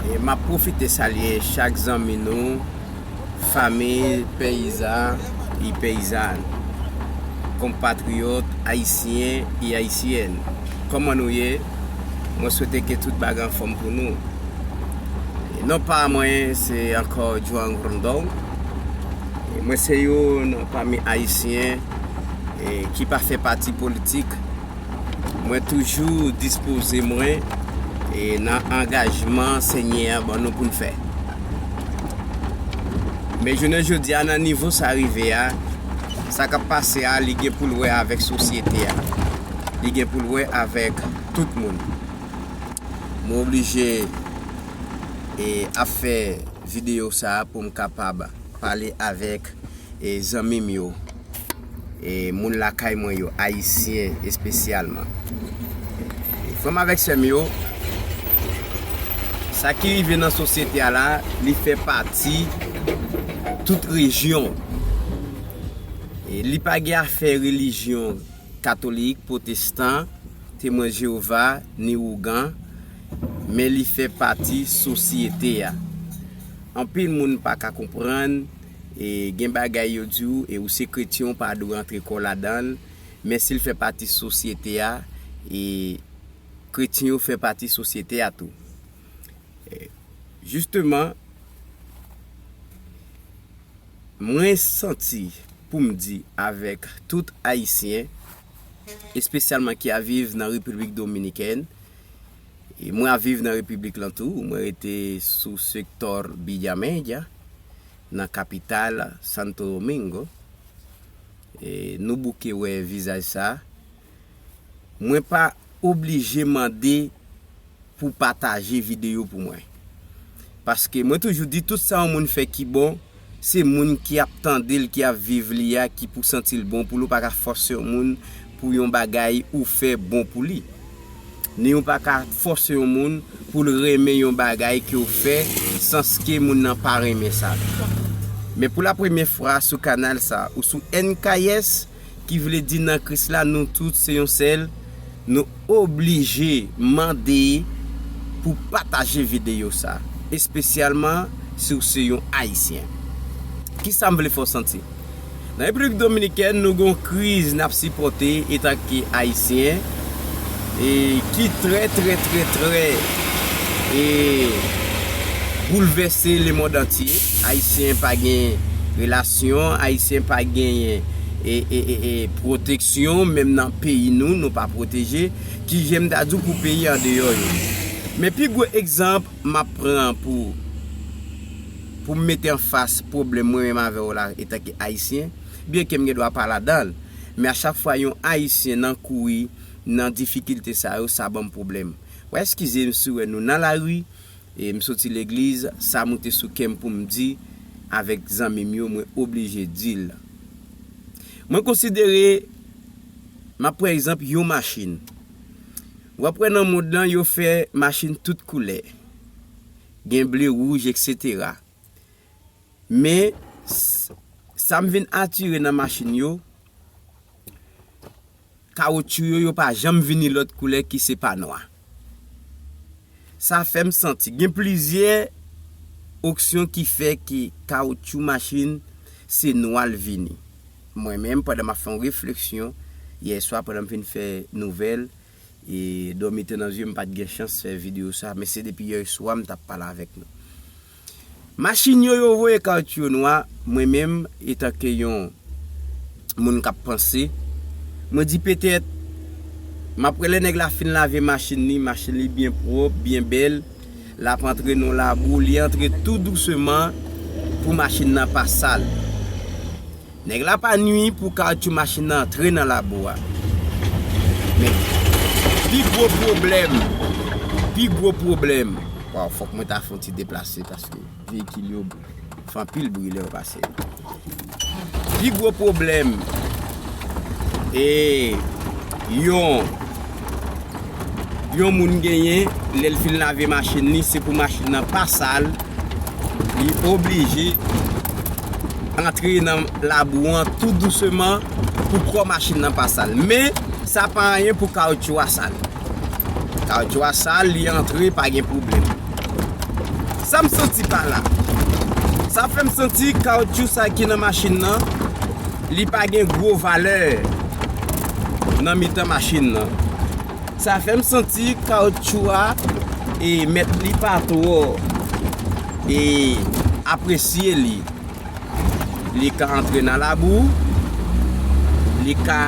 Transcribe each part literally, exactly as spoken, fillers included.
E m ap pwofite salye chak zanmi nou, fanmi peyizan e peyizàn, konpatriyòt ayisyen e ayisyèn. Kòman nou ye? Mwen swete ke tout bagay anfòm pou nou. E non pa mwen, se ankò Juan Grandon. E mwen se youn pami ayisyen, e, ki pa fè pati politik. Mwen toujou dispoze mwen, e, nan angajman Senyè a ban nou pou n fè. Men jounen jodi a, nan nivo sa rive a, sa k ap pase a, li gen pou l wè avèk sosyete a. Li gen pou l wè avèk tout moun. Mwen oblije, e, ap fè videyo sa a pou m kapab pale avèk, e, zanmi m yo, e, moun lakay mwen yo, ayisyen espesyalman. E, frè m avèk sè m yo, sa ki rive nan sosyete a la, li fè pati tout rejyon. E, li pa gen afè relijyon katolik, pwotestan, Temwen Jewova, ni ougan, men li fè pati sosyete a. Anpil moun pa ka konprann, e gen bagay yo di w, e ou se kretyen, ou pa dwe antre kò w ladan l, men si l fè pati sosyete a, e kretyen yo fè pati sosyete a tou. E, jisteman, mwen santi pou m di avèk tout ayisyen, espesyalman ki ap viv nan Repiblik Dominikèn, e mwen ap viv nan Repiblik lan tou, mwen rete sou sektò Villamella, nan kapital Santo Domingo. E nou bouke wè vizaj sa. Mwen pa oblije mande pou pataje videyo pou mwen. Paske mwen toujou di, tout sa yon moun fè ki bon, se moun ki ap tande l, ki ap viv li a, ki pou santi l bon pou li. Ou pa ka fòse yon moun pou yon bagay ou fè bon pou li. Ni ou pa ka fòse yon moun pou l renmen yon bagay ke w fè, sanske moun nan pa renmen sa. Men pou la premyè fwa sou kanal sa, ou sou N K S, ki vle di nan Kris la, nou tout se yon sèl, nou oblije mande pou pataje videyo sa, espesyalman si w se yon ayisyen. Kisa m vle fè w santi? Nan Repiblik Dominikèn, nou gen yon kriz n ap sipòte etanke ayisyen, e ki trè, trè, trè, trè, e boulvèse lemonn antye. Ayisyen pa gen relasyon, ayisyen pa genyen, e, e, e, e pwoteksyon, menm nan peyi nou, nou pa pwoteje. Ki jan m ta di w pou peyi andeyò yo? Men pi gwo egzanp m ap pran pou, pou m mete anfas pwoblèm mwen menm avè w la, etanke ayisyen, byenke m gen dwa pa ladan l, men a chak fwa yon ayisyen nan kouri nan difikilte sa yo, sa ban m pwoblèm. W a eskize m si w wè nou nan lari, e m soti legliz, sa moute sou kè m pou m di avèk zanmi m yo, mwen oblije di l. Mwen konsidere, m ap pran egzanp yon machin. W ap wè nan mond lan, yo fè machin tout koulè. Gen ble, wouj, etsetera. Men, s-, sa m vin atire nan machin yo, kawotchou yo, yo pa janm vini lòt koulè ki se pa nwa. Sa fè m santi gen plizyè oksyon ki fè ke kawotchou machin se nwa l vini. Mwen menm, pandan m ap fè yon refleksyon, yè swa pandan m fin fè nouvèl, e dòmi te nan zye m, m pa t gen chans fè videyo sa, men se depi yè swa m t ap pale avèk nou. Machin yo, yo voye kawotchou yo nwa, mwen menm, etanke yon moun k ap panse, mwen di petèt, m ap wè lè nèg la fin lave machin li, machin li byen pwòp, byen bèl, l ap antre nan labou, li antre tou douseman pou machin nan pa sal. Nèg la pa nwi pou kawotchou machin nan antre nan labou a. Men, pi gwo pwoblèm, pi gwo pwoblèm. Waw, fòk mwen ta fè yon ti deplase paske veyikil yo fè anpil bri lè yo pase. Pi gwo pwoblèm, e, yon, yon moun genyen, lè l fin lave machin li, se pou machin nan pa sal, li oblije antre nan labou an tou douseman pou kò machin nan pa sal. Men, sa pa anyen pou kawotchou a sal. Kawotchou a sal, li antre, pa gen pwoblèm. Sa m santi pa la. Sa fè m santi kawotchou sa ki nan machin nan, li pa gen gwo valè nan mitan machin nan. Sa fè m santi kawotchou a, e mèt li pa twò e apresye li. Li ka antre nan labou, li ka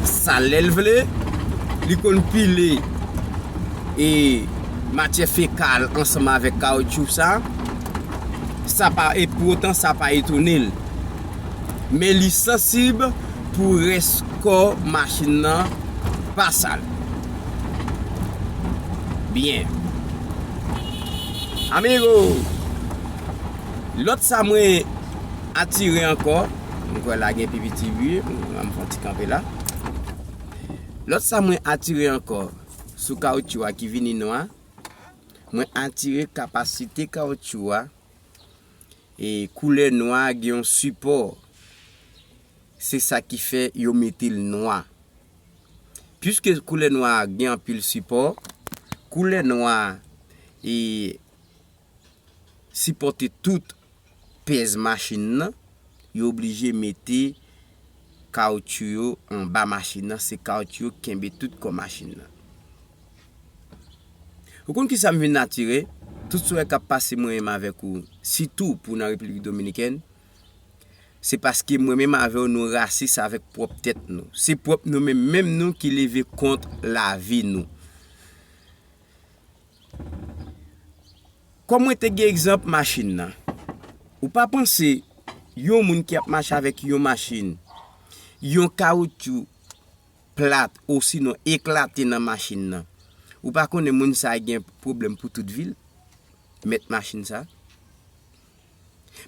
sal lè l vle, li konn pile e matyè fekal ansanm avèk kawotchou sa. Sa pa, e poutan sa pa etone l. Men li sansib pou rès kò machin nan pa sal. Byen. Amigo, lòt sa mwen atire ankò, mwen kwè la gen pi piti wi, m fè yon ti kanpe la. Lòt sa mwen atire ankò sou kawotchou a ki vini nwa, mwen atire kapasite kawotchou a, e koulè nwa gen yon sipò. Se sa ki fè yo mete l nwa. Piske koulè nwa a gen anpil sipò, koulè nwa a e sipòte tout pèz machin nan, yo oblije mete kawotchou yo anba machin nan, se kawotchou yo kenbe tout kò machin nan. Ou konn kisa m vin atire? Tout sa w wè k ap pase mwen menm avèk ou, sitou pou nan Repiblik Dominikèn, se paske mwen menm avè w nou rasis avèk pwòp tèt nou. Se pwòp nou menm menm nou ki leve kont lavi nou. Kòm mwen te gen egzanp machin nan, ou pa panse yon moun ki ap mache avèk yon machin, yon kawotchou plat osinon eklate nan machin nan, ou pa konnen moun sa a gen pwoblèm pou tout vi l? Mèt machin sa.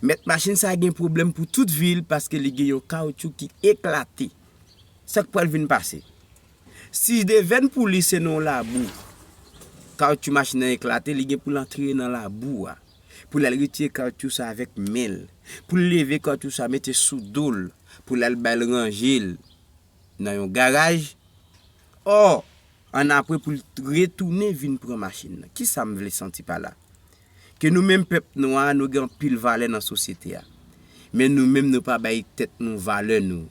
Mèt machin sa gen pwoblèm pou tout vi l paske li gen yon kawotchou ki eklate. Sa k pral vin pase? Si devèn pou li se nan yon labou, kawotchou machin nan eklate, li gen pou l antre nan labou a. Pou l al retire kawotchou sa avèk men l. Pou l leve kawotchou sa mete sou do l. Pou l al ba l ranje l nan yon garaj. Ò, annapre pou l retounen vin pran machin nan. Kisa m vle santi pa la? Ke nou menm pèp nwa a, nou gen anpil valè nan sosyete a. Men nou menm nou pa bay tèt nou valè nou.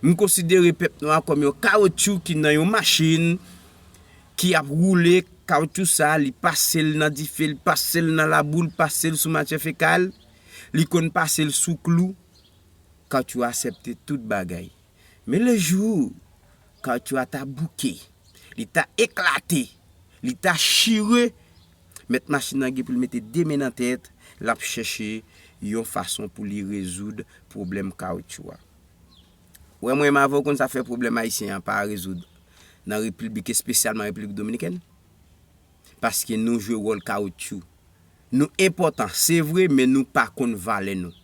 M konsidere pèp nwa a kòm yon kawotchou ki nan yon machin ki ap woule, kawotchou sa, li pase l nan dife, li pase l nan labou, li pase l sou matyè fekal, li konn pase l sou klou. Kawotchou a aksepte tout bagay. Men lejou kawotchou a ta bouke, li ta eklate, li ta chire, mèt machin nan gen pou l mete de men nan tèt, l ap chèche yon fason pou li rezoud pwoblèm kawotchou a. Wè mwen menm avè w konn sa fè pwoblèm ayisyen an pa rezoud nan repiblik, espesyalman Repiblik Dominikèn? Paske nou jwe wòl kawotchou. Nou enpòtan, se vre, men nou pa konn valè nou.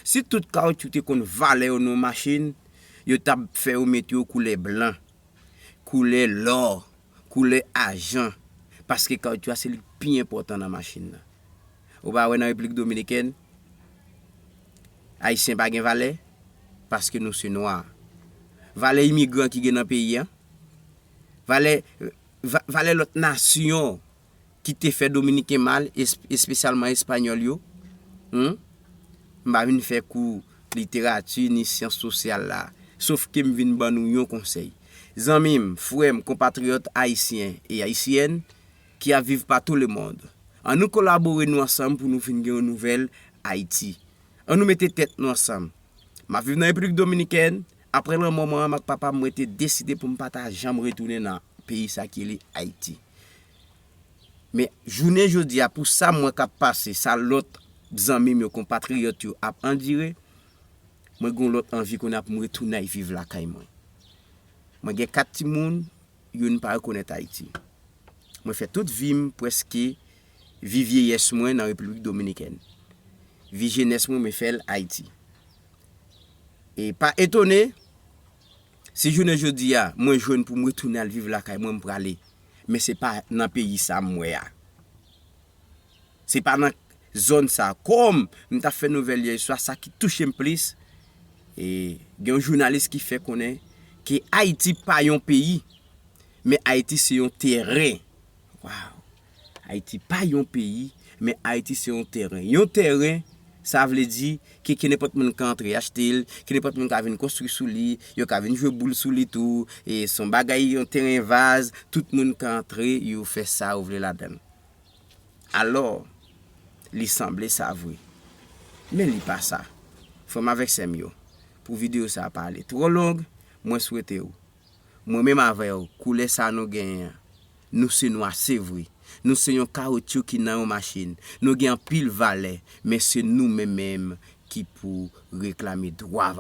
Si tout kawotchou te konn valè yo nan yon machin, yo t ap fè yo mete yo koulè blan, koulè lò, koulè ajan, paske kawotchou a se li k pi enpòtan nan machin nan. Ou pa wè nan Repiblik Dominikèn, ayisyen pa gen valè, paske nou se nwa. Valè imigran ki gen nan peyi a, valè, va- valè lòt nasyon ki te fè Dominiken mal, es- espesyalman Espanyòl yo. Hmm? M pa vin fè kou literati ni syans sosyal la, sof ke m vin ban nou yon konsèy. Zanmi m, frè m, konpatriyòt ayisyen e ayisyèn ki ap viv patou lemonn, ann nou kolabore nou ansanm pou nou vin gen yon nouvèl Ayiti. Ann nou mete tèt nou ansanm. M ap viv nan Repiblik Dominikèn. Apre lanmò manman m ak papa m, mwen te deside pou m pa ta janm retounen nan peyi sa ki rele Ayiti. Men jounen jodi a, pou sa m wè k ap pase, sa lòt zanmi m yo, konpatriyòt yo ap andire, mwen gen yon lòt anvi kounye a pou m retounen al viv lakay mwen. Mwen gen kat timoun, youn pa rekonèt Ayiti. Mwen fè tout vi m, prèske vi vyeyès mwen nan Repiblik Dominikèn. Vi jenès mwen, mwen fè l Ayiti. E pa etone si jounen jodi a mwen jwenn pou m retounen al viv lakay mwen, m prale. Men se pa nan peyi sa m wè a. Se pa nan zòn sa. Kòm m t ap fè nouvèl yè swa, sa ki touche m plis, e gen yon jounalis ki fè konnen ke Ayiti pa yon peyi, men Ayiti se yon teren. Waw! Ayiti pa yon peyi, men Ayiti se yon tèren. Yon tèren, sa vle di ke kenenpòt moun ka antre achte l, kenenpòt moun ka vin konstwi sou li, yo ka vin jwe boul sou li tou, e se yon bagay, yon tèren vaz, tout moun ka antre, yo fè sa yo vle ladan l. Alò, li sanble sa vre. Men li pa sa. Frè m avèk sè m yo, pou videyo sa a pa ale twò long, mwen swete w, mwen menm avè w, koulè sa nou genyen an, nou se nwa, se vre. Nou se yon kawotchou ki nan yon machin. Nou gen anpil valè, men se nou menm menm ki pou reklame dwa